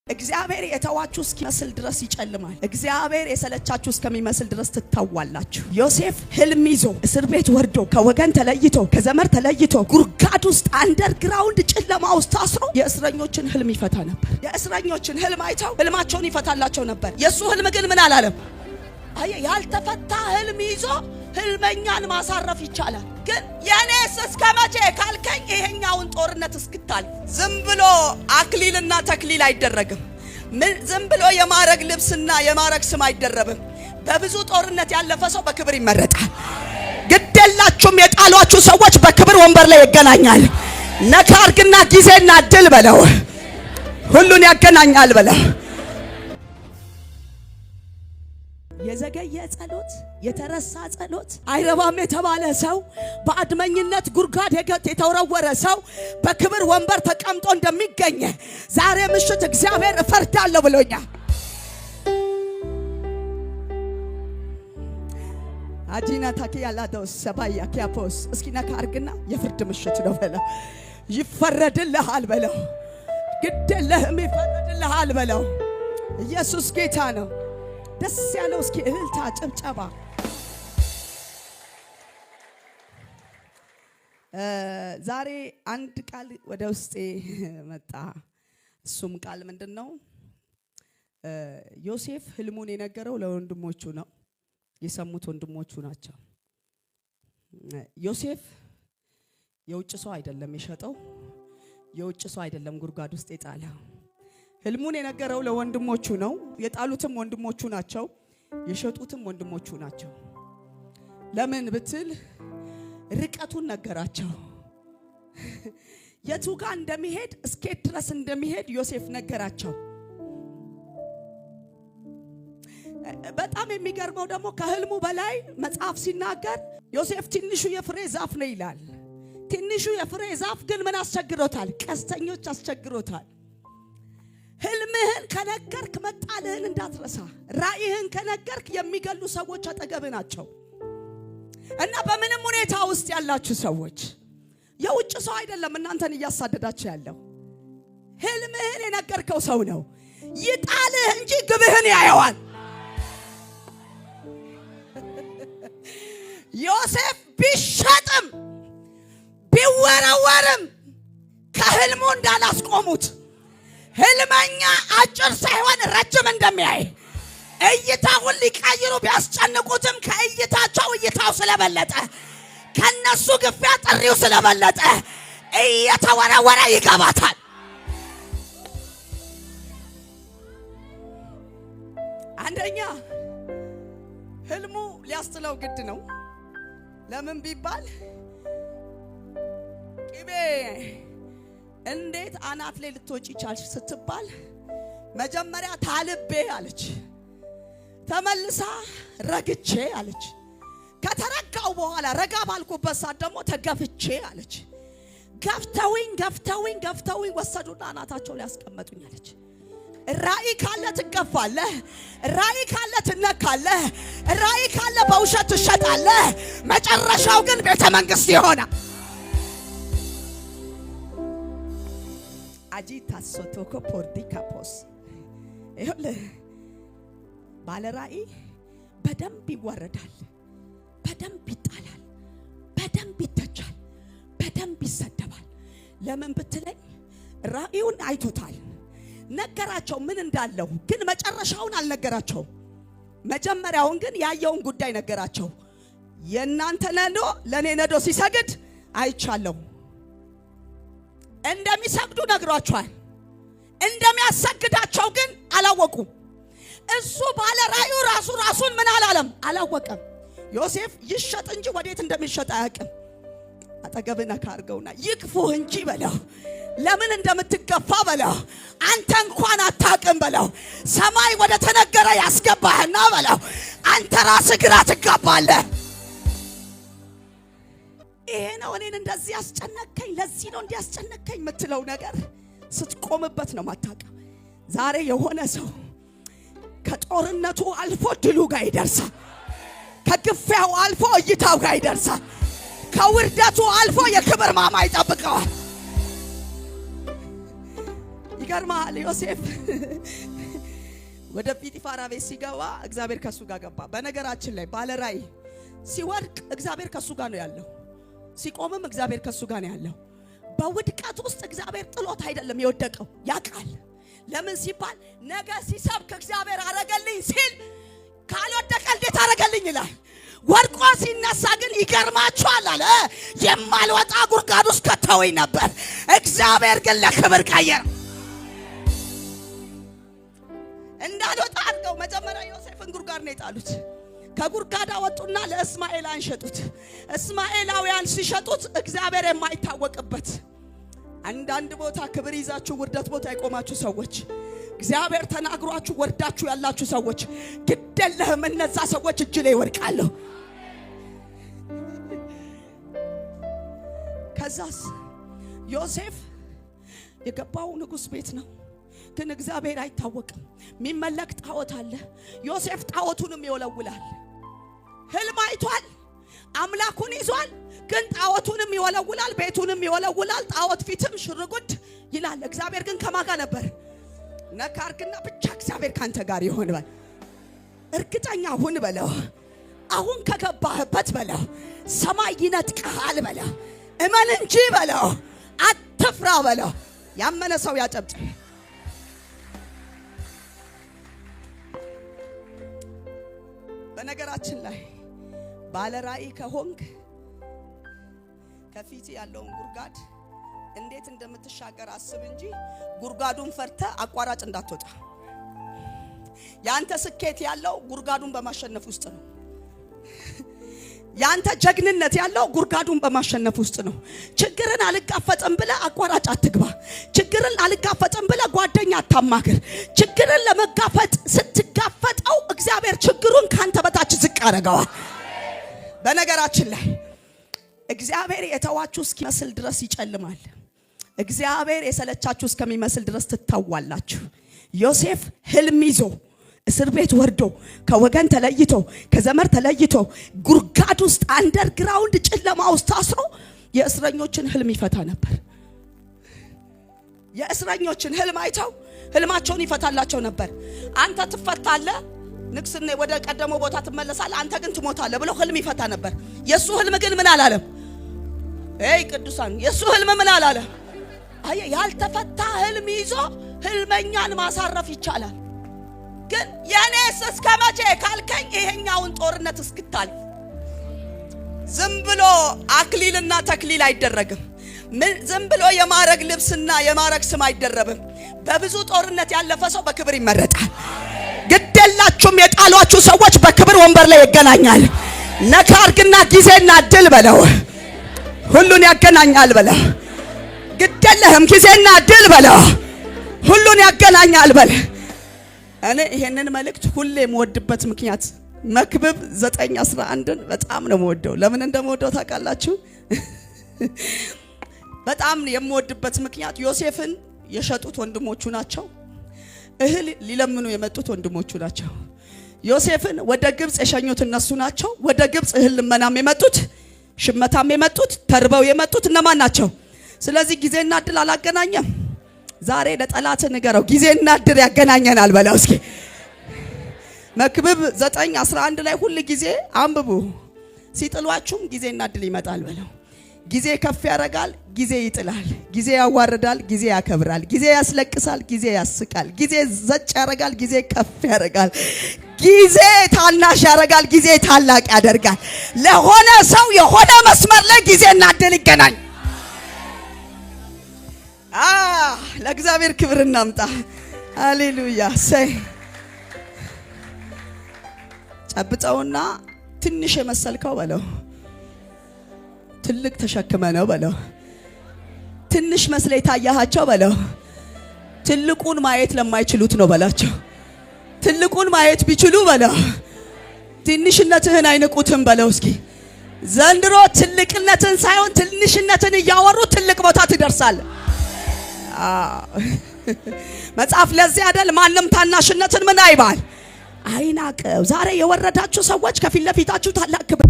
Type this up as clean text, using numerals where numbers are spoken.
እግዚአብሔር የተዋችሁ እስኪመስል ድረስ ይጨልማል። እግዚአብሔር የሰለቻችሁ እስከሚመስል ድረስ ትታዋላችሁ። ዮሴፍ ህልም ይዞ እስር ቤት ወርዶ፣ ከወገን ተለይቶ፣ ከዘመድ ተለይቶ፣ ጉድጓድ ውስጥ underground ጨለማ ውስጥ ታስሮ የእስረኞችን ህልም ይፈታ ነበር። የእስረኞችን ህልም አይተው ህልማቸውን ይፈታላቸው ነበር። የእሱ ህልም ግን ምን አላለም? አየ፣ ያልተፈታ ህልም ይዞ ህልመኛን ማሳረፍ ይቻላል። ግን የኔስ እስከ መቼ ካልከኝ ይሄኛውን ጦርነት እስክታልፍ። ዝም ብሎ አክሊልና ተክሊል አይደረግም። ዝም ብሎ የማዕረግ ልብስና የማዕረግ ስም አይደረብም። በብዙ ጦርነት ያለፈ ሰው በክብር ይመረጣል። ግድ የላችሁም፣ የጣሏችሁ ሰዎች በክብር ወንበር ላይ ይገናኛል። ነካ አርግና ጊዜና ድል በለው፣ ሁሉን ያገናኛል በለው። የዘገየ ጸሎት፣ የተረሳ ጸሎት፣ አይረባም የተባለ ሰው፣ በአድመኝነት ጉድጓድ የተወረወረ ሰው በክብር ወንበር ተቀምጦ እንደሚገኝ ዛሬ ምሽት እግዚአብሔር እፈርዳለሁ ብሎኛል። አጂና ታኪ ያላደው ሰባያ ኪያፖስ፣ እስኪ ነካ አርግና የፍርድ ምሽት ነው በለው። ይፈረድልሃል በለው። ግድ የለህም፣ ይፈረድልሃል በለው። ኢየሱስ ጌታ ነው። ደስ ያለው እስኪ እልልታ፣ ጭብጨባ። ዛሬ አንድ ቃል ወደ ውስጤ መጣ። እሱም ቃል ምንድን ነው? ዮሴፍ ህልሙን የነገረው ለወንድሞቹ ነው። የሰሙት ወንድሞቹ ናቸው። ዮሴፍ የውጭ ሰው አይደለም የሸጠው፣ የውጭ ሰው አይደለም ጉድጓድ ውስጥ የጣለው። ህልሙን የነገረው ለወንድሞቹ ነው። የጣሉትም ወንድሞቹ ናቸው፣ የሸጡትም ወንድሞቹ ናቸው። ለምን ብትል ርቀቱን ነገራቸው። የቱ ጋር እንደሚሄድ፣ እስኬት ድረስ እንደሚሄድ ዮሴፍ ነገራቸው። በጣም የሚገርመው ደግሞ ከህልሙ በላይ መጽሐፍ ሲናገር ዮሴፍ ትንሹ የፍሬ ዛፍ ነው ይላል። ትንሹ የፍሬ ዛፍ ግን ምን አስቸግሮታል? ቀስተኞች አስቸግሮታል። ህልምህን ከነገርክ መጣልህን እንዳትረሳ። ራእይህን ከነገርክ የሚገሉ ሰዎች አጠገብህ ናቸው። እና በምንም ሁኔታ ውስጥ ያላችሁ ሰዎች፣ የውጭ ሰው አይደለም እናንተን እያሳደዳችሁ ያለው፣ ህልምህን የነገርከው ሰው ነው። ይጣልህ እንጂ ግብህን ያየዋል። ዮሴፍ ቢሸጥም ቢወረወርም ከህልሙ እንዳላስቆሙት፣ ህልመኛ አጭር ሳይሆን ረጅም እንደሚያይ፣ እይታውን ሊቀይሩ ቢያስጨንቁትም ከእይታቸው እይታው ስለበለጠ፣ ከነሱ ግፊያ ጥሪው ስለበለጠ እየተወረወረ ይገባታል። አንደኛ ህልሙ ሊያስጥለው ግድ ነው። ለምን ቢባል ቅቤ እንዴት አናት ላይ ልትወጪ ቻልሽ ስትባል መጀመሪያ ታልቤ አለች። ተመልሳ ረግቼ አለች። ከተረጋው በኋላ ረጋ ባልኩበት ሰዓት ደግሞ ተገፍቼ አለች። ገፍተውኝ ገፍተውኝ ገፍተውኝ ወሰዱና አናታቸው ላይ ያስቀመጡኝ አለች። ራእይ ካለ ትገፋለህ። ራእይ ካለ ትነካለህ። ራእይ ካለ በውሸት ትሸጣለህ። መጨረሻው ግን ቤተ መንግስት ይሆናል። አጂታ ሶቶኮ ፖርዲካፖስ፣ ይኸውልህ፣ ባለ ራእይ በደንብ ይዋረዳል፣ በደንብ ይጣላል፣ በደንብ ይተቻል፣ በደንብ ይሰደባል። ለምን ብትለኝ ራእዩን አይቶታል። ነገራቸው ምን እንዳለው፣ ግን መጨረሻውን አልነገራቸውም። መጀመሪያውን ግን ያየውን ጉዳይ ነገራቸው። የእናንተ ነዶ ለእኔ ነዶ ሲሰግድ አይቻለሁ። እንደሚሰግዱ ነግሯቸዋል። እንደሚያሰግዳቸው ግን አላወቁም። እሱ ባለ ራእዩ ራሱ ራሱን ምን አላለም? አላወቀም። ዮሴፍ ይሸጥ እንጂ ወዴት እንደሚሸጥ አያውቅም። አጠገብህ ነካ አድርገውና ይግፉህ እንጂ በለው። ለምን እንደምትገፋ በለው። አንተ እንኳን አታውቅም በለው። ሰማይ ወደ ተነገረ ያስገባህና በለው። አንተ ራስህ ግራ ትጋባለህ። ይሄ ነው እኔን እንደዚህ ያስጨነከኝ፣ ለዚህ ነው እንዲያስጨነከኝ የምትለው ነገር ስትቆምበት ነው ማታውቀው። ዛሬ የሆነ ሰው ከጦርነቱ አልፎ ድሉ ጋር ይደርሳል። ከግፊያው አልፎ እይታው ጋር ይደርሳል። ከውርደቱ አልፎ የክብር ማማ ይጠብቀዋል። ይገርማል። ዮሴፍ ወደ ጲጥፋራ ቤት ሲገባ እግዚአብሔር ከሱ ጋር ገባ። በነገራችን ላይ ባለ ራእይ ሲወድቅ እግዚአብሔር ከሱ ጋር ነው ያለው፣ ሲቆምም እግዚአብሔር ከሱ ጋር ነው ያለው። በውድቀት ውስጥ እግዚአብሔር ጥሎት አይደለም የወደቀው፣ ያውቃል። ለምን ሲባል ነገ ሲሰብክ እግዚአብሔር አረገልኝ ሲል ካልወደቀ እንዴት አረገልኝ ይላል። ወድቆ ሲነሳ ግን ይገርማችኋል አለ፣ የማልወጣ ጉድጓድ ውስጥ ከተወኝ ነበር፣ እግዚአብሔር ግን ለክብር ቀየረ። እንዳልወጣ አድርገው መጀመሪያ ዮሴፍን ጉድጓድ ነው የጣሉት። ከጉድጓድ አወጡና ለእስማኤላውያን ሸጡት። እስማኤላውያን ሲሸጡት እግዚአብሔር የማይታወቅበት አንዳንድ ቦታ ክብር ይዛችሁ ውርደት ቦታ የቆማችሁ ሰዎች፣ እግዚአብሔር ተናግሯችሁ ወርዳችሁ ያላችሁ ሰዎች፣ ግድ የለህም፣ እነዛ ሰዎች እጅ ላይ ይወድቃሉ። ከዛስ ዮሴፍ የገባው ንጉሥ ቤት ነው፣ ግን እግዚአብሔር አይታወቅም። የሚመለክ ጣዖት አለ። ዮሴፍ ጣዖቱንም ይወለውላል። ህልም አይቷል፣ አምላኩን ይዟል፣ ግን ጣዖቱንም ይወለውላል፣ ቤቱንም ይወለውላል። ጣዖት ፊትም ሽርጉድ ይላል። እግዚአብሔር ግን ከማን ጋር ነበር? ነካርክና ብቻ እግዚአብሔር ካንተ ጋር ይሆን በል። እርግጠኛ ሁን በለው። አሁን ከገባህበት በለው፣ ሰማይ ይነጥቅሃል በለው። እመን እንጂ በለው፣ አትፍራ በለው። ያመነ ሰው ያጨብጭብ። በነገራችን ላይ ባለ ራእይ ከሆንክ ከፊት ያለውን ጉድጓድ እንዴት እንደምትሻገር አስብ እንጂ ጉድጓዱን ፈርተ አቋራጭ እንዳትወጣ። ያንተ ስኬት ያለው ጉድጓዱን በማሸነፍ ውስጥ ነው። ያንተ ጀግንነት ያለው ጉድጓዱን በማሸነፍ ውስጥ ነው። ችግርን አልጋፈጥም ብለህ አቋራጭ አትግባ። ችግርን አልጋፈጥም ብለህ ጓደኛ አታማክር። ችግርን ለመጋፈጥ ስትጋፈጠው እግዚአብሔር ችግሩን ካንተ በታች ዝቅ ያደርገዋል። በነገራችን ላይ እግዚአብሔር የተዋችሁ እስኪመስል ድረስ ይጨልማል። እግዚአብሔር የሰለቻችሁ እስከሚመስል ድረስ ትታዋላችሁ። ዮሴፍ ህልም ይዞ እስር ቤት ወርዶ ከወገን ተለይቶ ከዘመድ ተለይቶ ጉድጓድ ውስጥ underground ጨለማ ውስጥ ታስሮ የእስረኞችን ህልም ይፈታ ነበር። የእስረኞችን ህልም አይተው ህልማቸውን ይፈታላቸው ነበር። አንተ ትፈታለህ፣ ንግስና ወደ ቀደመው ቦታ ትመለሳለህ፣ አንተ ግን ትሞታለህ ብሎ ህልም ይፈታ ነበር። የሱ ህልም ግን ምን አላለም? አይ ቅዱሳን፣ የሱ ህልም ምን አላለም? አየ ያልተፈታ ህልም ይዞ ህልመኛን ማሳረፍ ይቻላል። ግን የኔስ እስከ መቼ ካልከኝ ይሄኛውን ጦርነት እስክታልፍ። ዝም ብሎ አክሊልና ተክሊል አይደረግም። ዝም ብሎ የማዕረግ ልብስና የማዕረግ ስም አይደረብም። በብዙ ጦርነት ያለፈ ሰው በክብር ይመረጣል። ግድ የላችሁም፣ የጣሏችሁ ሰዎች በክብር ወንበር ላይ ይገናኛል። ነካ አርግና ጊዜና ድል በለው፣ ሁሉን ያገናኛል በለው። ግድ የለህም፣ ጊዜና ድል በለው፣ ሁሉን ያገናኛል በለ። እኔ ይሄንን መልእክት ሁሌ የምወድበት ምክንያት መክብብ 9:11ን በጣም ነው የምወደው። ለምን እንደምወደው ታውቃላችሁ? በጣም የምወድበት ምክንያት ዮሴፍን የሸጡት ወንድሞቹ ናቸው። እህል ሊለምኑ የመጡት ወንድሞቹ ናቸው። ዮሴፍን ወደ ግብፅ የሸኙት እነሱ ናቸው። ወደ ግብፅ እህል ልመናም የመጡት፣ ሽመታም የመጡት፣ ተርበው የመጡት እነማን ናቸው? ስለዚህ ጊዜና እድል አላገናኘም። ዛሬ ለጠላት ንገረው፣ ጊዜና እድል ያገናኘናል በለው እስኪ። መክብብ 9:11 ላይ ሁል ጊዜ አንብቡ። ሲጥሏችሁም ጊዜና እድል ይመጣል በለው። ጊዜ ከፍ ያደርጋል፣ ጊዜ ይጥላል፣ ጊዜ ያዋርዳል፣ ጊዜ ያከብራል፣ ጊዜ ያስለቅሳል፣ ጊዜ ያስቃል፣ ጊዜ ዘጭ ያደርጋል፣ ጊዜ ከፍ ያደርጋል፣ ጊዜ ታናሽ ያደርጋል፣ ጊዜ ታላቅ ያደርጋል። ለሆነ ሰው የሆነ መስመር ላይ ጊዜና እድል ይገናኝ። ለእግዚአብሔር ክብር እናምጣ። ሃሌሉያ። ሰይ ጨብጠውና ትንሽ የመሰልከው በለው፣ ትልቅ ተሸክመ ነው በለው። ትንሽ መስለ የታያሃቸው በለው፣ ትልቁን ማየት ለማይችሉት ነው በላቸው። ትልቁን ማየት ቢችሉ በለው፣ ትንሽነትህን አይንቁትም በለው። እስኪ ዘንድሮ ትልቅነትን ሳይሆን ትንሽነትን እያወሩ ትልቅ ቦታ ትደርሳለህ። መጽሐፍ ለዚህ አይደል ማንም ታናሽነትን ምን አይባል አይናቀው። ዛሬ የወረዳችሁ ሰዎች ከፊት ለፊታችሁ ታላቅ ክብር